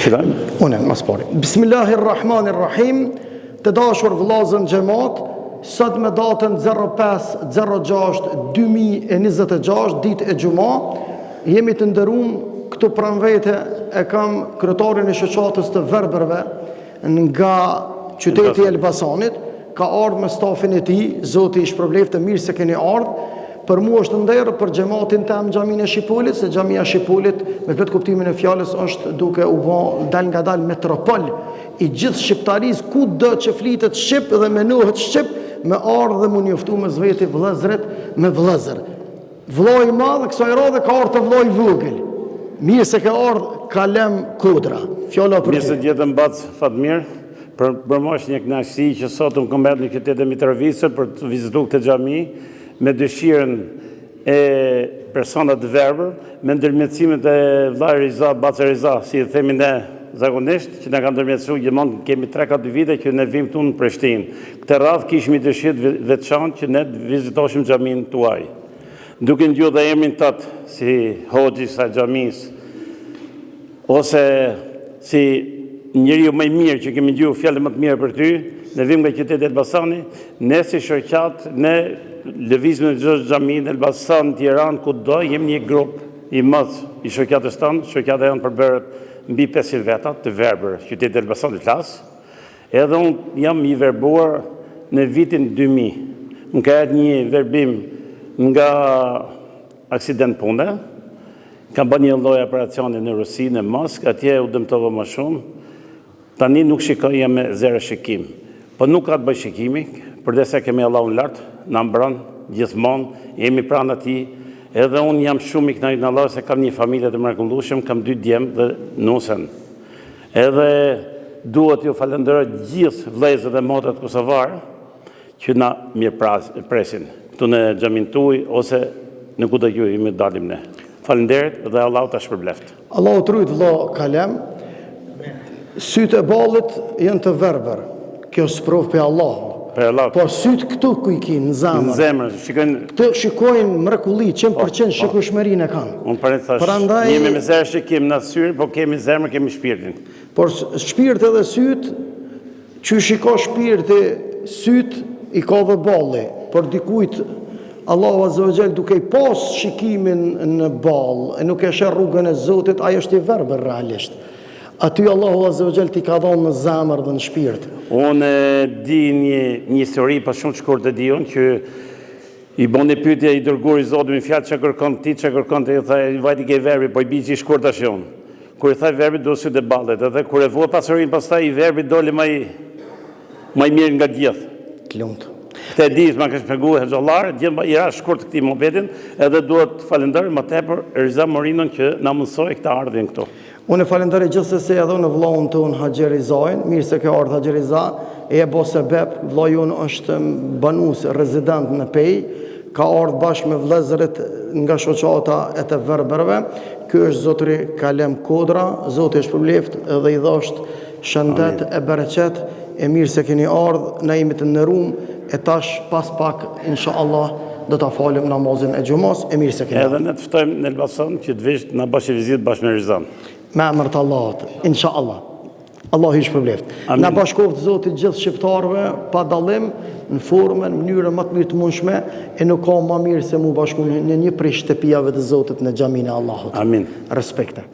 Fillojmë? Unë, ma s'pari. Bismillahirrahmanirrahim, të dashur vllazën xhemat, sot me datën 05.06.2026, ditë e xhuma, jemi të nderum këtu pranë vete e kam kryetarin e shoqatës të verbërve nga qyteti i Elbasanit, ka ardhë me stafin e tij, Zoti i shpërbleftë mirë se keni ardhë, për mua është nder për xhematin tem xhaminë e Shipolit, se xhamia e Shipolit me plot kuptimin e fjalës është duke u bo dal nga dal metropol i gjithë shqiptarisë kudo që flitet shqip dhe menohet shqip me ardhë dhe mu njoftu mes veti vëllezërit me vëllezër. Vëllai i madh kësaj radhe ka ardhur te vëllai i vogël. Mirë se ke ardhur Kalem Kodra. Fjala për ty. Mirë se gjetëm bac Fatmir. Për, për mua është një kënaqësi që sot unë kam ardhur në qytetin e Mitrovicës për të vizituar këtë xhami me dëshirën e personat të verbër, me ndërmjetësimet e vllai Riza, Baca Riza, si i themi ne zakonisht, që na ka ndërmjetësuar gjithmonë, kemi 3-4 vite që ne vim këtu në Prishtinë. Këtë radhë kishim një dëshirë të veçantë që ne të vizitoshim xhaminë tuaj. Duke ngjyer dhe emrin tënd si hoxhë i kësaj xhamisë, ose si njeriu më i mirë që kemi ngjyer fjalën më të mirë për ty, ne vim nga qyteti i Elbasanit, ne si shoqatë, ne lëvizim në çdo xhami në Elbasan, Tiranë, kudo, jemi një grup i madh i shoqatës tonë, shoqata jonë përbëhet mbi 500 veta të verbër, qyteti i Elbasanit flas. Edhe unë jam i verbuar në vitin 2000. Më ka ardhur një verbim nga aksident pune. Kam bërë një lloj operacioni në Rusi, në Moskë, atje u dëmtova më shumë. Tani nuk shikoj, jam me zero shikim. Po nuk ka të bëjë shikimi, përderisa kemi Allahun lart, na mbron gjithmonë, jemi pranë atij. Edhe unë jam shumë i kënaqur në Allah se kam një familje të mrekullueshme, kam dy djem dhe nusen. Edhe duhet t'ju falënderoj gjithë vëllezërit dhe motrat kosovarë që na mirëpresin këtu në xhaminë tuaj ose në kudo që jemi dalim ne. Faleminderit dhe Allahu ta shpërbleftë. Allahu të rujt vëlla Kalem. Sytë e ballit janë të verbër. Kjo sprovë prej Allahu. Prej Allahut. Po sytë këtu ku i ki, në zemër. Në zemër, shikojnë Këtu shikojnë mrekulli, 100% po, shikueshmërinë e kanë. Unë për e thash, Prandaj jemi me zero shikim në syri, po kemi zemër, kemi shpirtin. Por shpirti edhe sytë, qysh i ka shpirti, sytë i ka dhe balli, por dikujt Allahu Azza wa Jall duke i pas shikimin në ball, e nuk e sheh rrugën e Zotit, ai është i verbër realisht. Aty Allahu Azza wa Jall t'i ka dhënë në zemër dhe në shpirt. Unë di një një histori, po shumë shkurt e di unë që i boni pyetje i dërguari i Zotit me fjalë çka kërkon ti, çka kërkon ti, i tha i vajti ke i verbri, po i bi që i shkurt tash unë. Kur i tha i verbri do sytë e ballit, edhe kur e vua pasurinë pastaj i verbri doli më i më i mirë nga të gjithë. Të lumtë. Këtë e di, ma ka shpjegu hoxhallarët, gjithë i ra shkurt këtij muhabetin, edhe duhet të falënderoj më tepër Riza Morinon që na mundësoi këtë ardhjen këtu. Unë e falënderoj gjithsesi edhe unë vëllaun tonë Haxhi Rizain, mirë se ke ardhur Haxhi Riza, e je bo sebep, vëllai jonë është banues rezident në Pejë, ka ardhur bashkë me vëllezërit nga shoqata e të verbërve. Ky është zotëri Kalem Kodra, Zoti e shpërbleftë dhe i dhashtë shëndet e bereqet, e mirë se keni ardhur, na jemi të nderum e tash pas pak inshallah do ta falim namazin e xhumas e mirë se keni Edhe ne të ftojmë në Elbasan që të vish të na bësh një vizitë bashkë me Rizan. Me emër të Allahut, inshallah. Allahu ju shpërbleftë. Na bashkoftë Zoti gjithë shqiptarëve pa dallim në formën, mënyrën më të mirë të mundshme e nuk ka më mirë se mu bashku në një prej shtëpiave të Zotit në xhaminë e Allahut. Amin. Respekte.